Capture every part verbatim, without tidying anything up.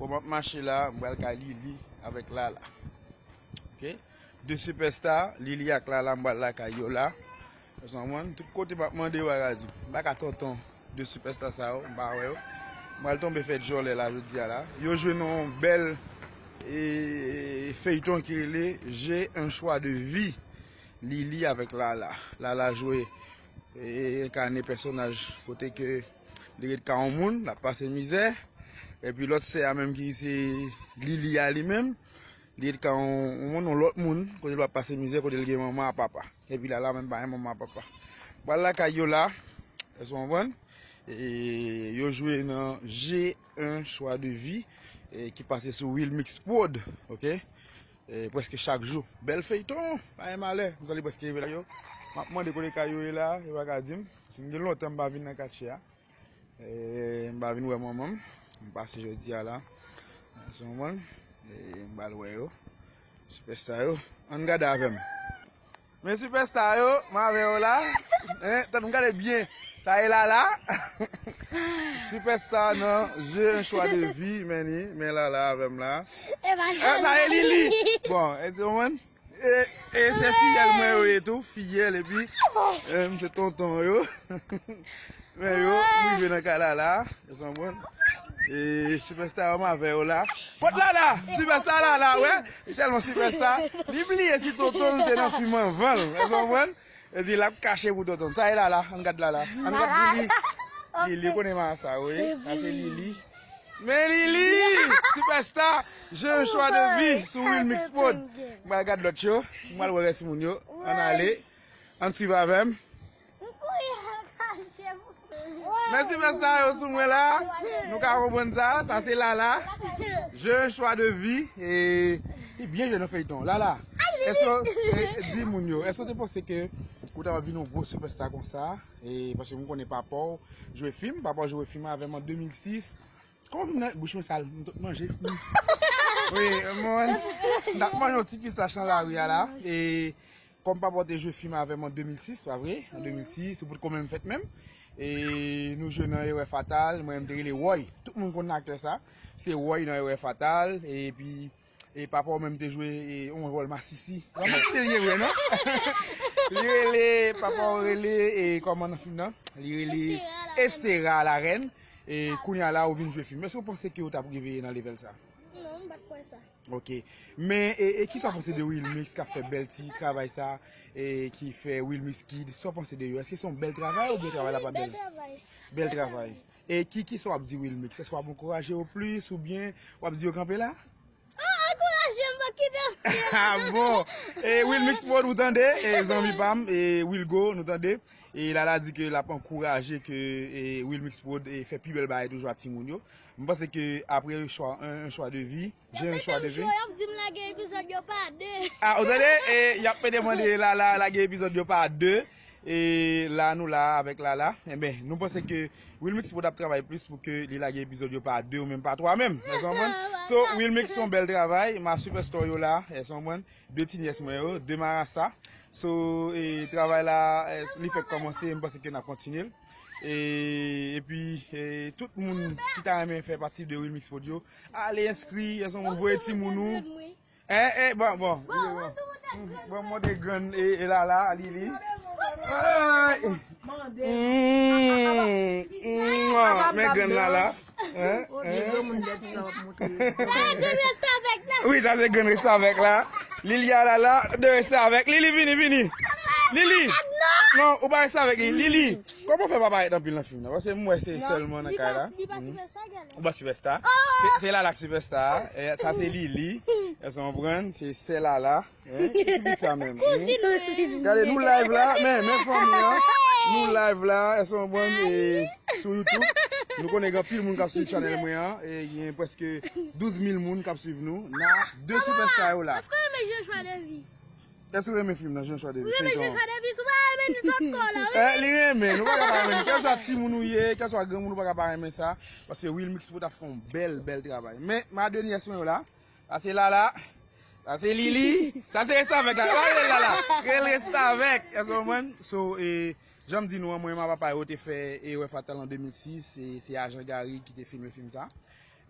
Bon, m ap mache la, m pral kay Lili avèk Lala. Ok? De sipèsta, Lili ak Lala, m pral lakay yo la. Ou konprann? Tout kote m ap mande yo, yo pa di m. M pa ka tonton de sipèsta sa yo, m pa wè yo. M pral tonbe fè djòlè la jodi a la. Yo jwe nan yon bèl e, feyton ki rele J'ai un choix de vie. Lili avèk Lala. Lala jwe e, enkane pèsonaj kote ke li ret ka yon moun, l ap pase mizè. Epi lòt sè a menm ki se Lili a li menm, li ret ka yon, yon, yon lòt moun, kote l ap pase mizè, kote l gen manman ak papa. Epi Lala menm pa gen manman ak papa. Pral lakay yo la, èske w konprann? E, yo jwe nan J'ai un choix de vie, e, ki pase sou Wilmix Prod, ok? E, prèske chak jou. Bèl feyton, pa gen malè. M santi prèske rive la yo. M ap mande kote kay yo ye la, yo pa ka di m. Si m gen lontan m pa vin nan katye a. E, m pa vin wè manman m. M pase jodi a la. Èske w konprann? E, m pral wè yo. Sipèsta yo. Ann gade avè m. Men sipèsta yo, m avè yo la. Hein, tann, gade byen. Sa e Lala. Sipèsta nan J'ai un choix de vie, men li, men Lala avè m la. E pa sa e Lili. Bon, èske w konprann? E, e se fiyèl mwen yo ye tou, fiyèl epi e, m se tonton yo. Men yo, m rive nan kay Lala, èske w konprann? E sipèsta yo m avè yo la. Kot Lala? Sipèsta Lala, wè. Li tèlman sipèsta, li bliye si tonton l te nan fim anvan l, èske w konprann? Li di l ap kache pou tonton l. Sa e Lala, ann gad Lala. Ann gad Lili. Lili, ou konnen mama sa, wi. Sa se Lili. Men Lili, sipèsta, J'ai un choix de vie sou Wilmix Prod. M pral gad lòt yo, m pral wè rès moun yo. Ann ale, ann swiv avè m. Men sipèsta yo sou mwen la, nou ka konprann sa, sa se Lala. J'ai un choix de vie, e li byen jwe nan feyton. Lala, èske, e, di moun yo, èske w te panse ke ou ta vin yon gwo sipèsta konsa? E, paske m konnen papa w jwe fim, papa w jwe fim avè m an de mil sis. Kòman m nan bouch mwen sal, m tout manje. Wi, mwen, m t ap manje yon ti pistach nan lari a la. E kòm papa w te jwe fim avè m an de mil sis, pa vre? An de mil sis, ou potko menm fèt menm. E nou jwe nan Erè Fatal, mwen menm te rele Woy. Tout moun konn aktè sa. Se Woy nan Erè Fatal, epi e papa w menm te jwe e, yon wòl masisi. Yon masisi li ye vre, non? Li rele, papa w rele, e kòman nan fim nan? Li rele Estera la reine. E kounye a la, ou vin jwe fim. Èske w panse ke w t ap rive nan level sa? Non, m pa t kwè sa. Ok. Men, e, e kisa w panse de Wilmix k ap fè bèl ti travay sa, e ki fè Wilmix Kid? Sa w panse de yo? Èske se yon bèl travay oubyen travay la pa bèl? Bèl travay. Bèl travay. E ki, kisa w ap di Wilmix? Èske w ap ankouraje yo plis oubyen w ap di yo kanpe la? Oh, ankouraje m, pa kite m. Ah bon. E Wilmix Prod, ou tande? E zanmi pa m, e Wilgo, nou tande? E Lala di ke l ap ankouraje ke, e, Wilmix Prod, e, fè pi bèl bagay toujou ak timoun yo. M panse ke apre le choix, un, un choix de vie, j'ai un choix de vie. Yo ap di m lage epizòd yo pa de. Ah, ou tande? E y ap demande Lala lage epizòd yo pa de. E la, nou la avèk Lala. Enben, nou panse ke Wilmix Prod ap travay plis pou ke li lage epizòd yo pa de ou menm pa twa menm. Èske w konprann? So, Wilmix, se yon bèl travay. Ma superstar yo la, èske w konprann? De ti nyès mwen yo, de marasa. So, e, travay la, e, li fèk kòmanse, m panse ke n ap kontinye l. E, epi, e, tout moun ki ta renmen fè pati de Wilmix Prod yo, ale enskri, èske w konprann, voye timoun ou. Eh, eh, bon, bon. Bon, mande grann e, e Lala, Lili. Ay. Mm, mm, men grann Lala. Hein? Hein? Wi, sa se grann restavèk la. Lili a Lala, de restavèk. Lili, vini, vini. Lili. Non, ou pa restavèk li. Lili. Kòman w fè pa parèt anpil nan fim nan? Paske m wè se sèlman nan kay la. Ou pa sipèsta. Se, se Lala k sipèsta. E, sa se Lili. Èske w konprann? Se sè Lala. Hein? Ki pitit sa menm? Gade, nou live la, men, men fanmi an. Nou live la, èske w konprann? E, sou YouTube. Nou konnen gen anpil moun k ap swiv chanèl mwen an. E, gen prèske douz mil moun k ap swiv nou. Na de sipèsta yo la. Èske w renmen J'ai un choix de vie? Èske w renmen fim nan, J'ai un choix de vie? Ou renmen J'ai un choix de vie? Si w pa renmen li, sot kò la, wi. Eh, li renmen, nou pa ka pa renmen. Kèlswa timoun ou ye, kèlswa granmoun, ou pa ka pa renmen sa. Paske Wilmix Prod ap fè yon bèl, bèl travay. Men, ma de nyès mwen yo la. Sa se Lala. Sa se Lili. Sa se restavèk la. Pa rele Lala. Rele restavèk. Èske w konprann? So, e, jan m di nou an, mwen, ma papa yo te fè Erè Fatal an de mil sis. E se ajan Gary ki te filme fim sa.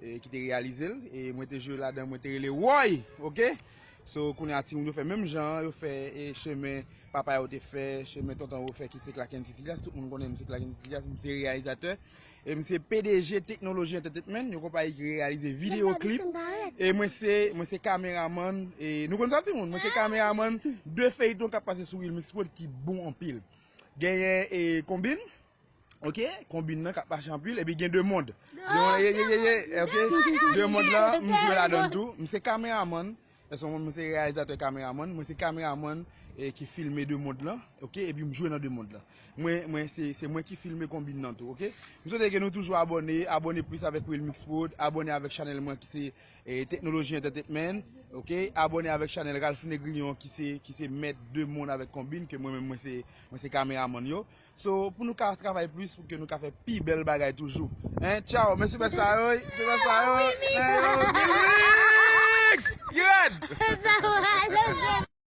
e, ki te reyalize l, e mwen te jwe ladan, mwen te rele Woy, oke? So, kounye a timoun yo fè menm jan, yo fè, e, chemen papa yo te fè, chemen tonton yo fè ki se Claken Titilyas, tout moun konnen m se Claken Titilyas, m se reyalizatè, e m se P D G Teknoloji Entertainment, yon konpayi ki reyalize videyo klip, e mwen se, mwen se kameramann, e nou konn sa timoun, mwen se kameramann de feyton k ap pase sou Wilmix Prod ki bon anpil. Genyen, e, Konbin, oke, Konbin nan k ap mache anpil, epi gen De Mond. De Mond, ye, ye, ye, ye, oke. De Mond lan, m jwe ladan tou. M se kameramann. Èske mwen, mwen se reyalizatè kameramann. Mwen se kameramann, e, ki filme De Mond lan, oke, epi m jwe nan De Mond lan. Mwen, mwen, se, se mwen ki filme Konbin nan tou, oke. M swete ke nou toujou abòne, abòne plis avèk Wilmix Prod, abòne avèk chanèl mwen ki se, e, Teknoloji Entertainment, oke. Abòne avèk chanèl Ralph Negrion ki se, ki se mèt De Mond avèk Konbin, ke mwen menm, mwen se, mwen se kameramann yo. So, pou nou ka travay plis, pou ke nou ka fè pi bèl bagay toujou. Hein, tchao, men sipèsta yo, wi, sipèsta yo, wi. Hein, yo, Wilmix! Ki rèd!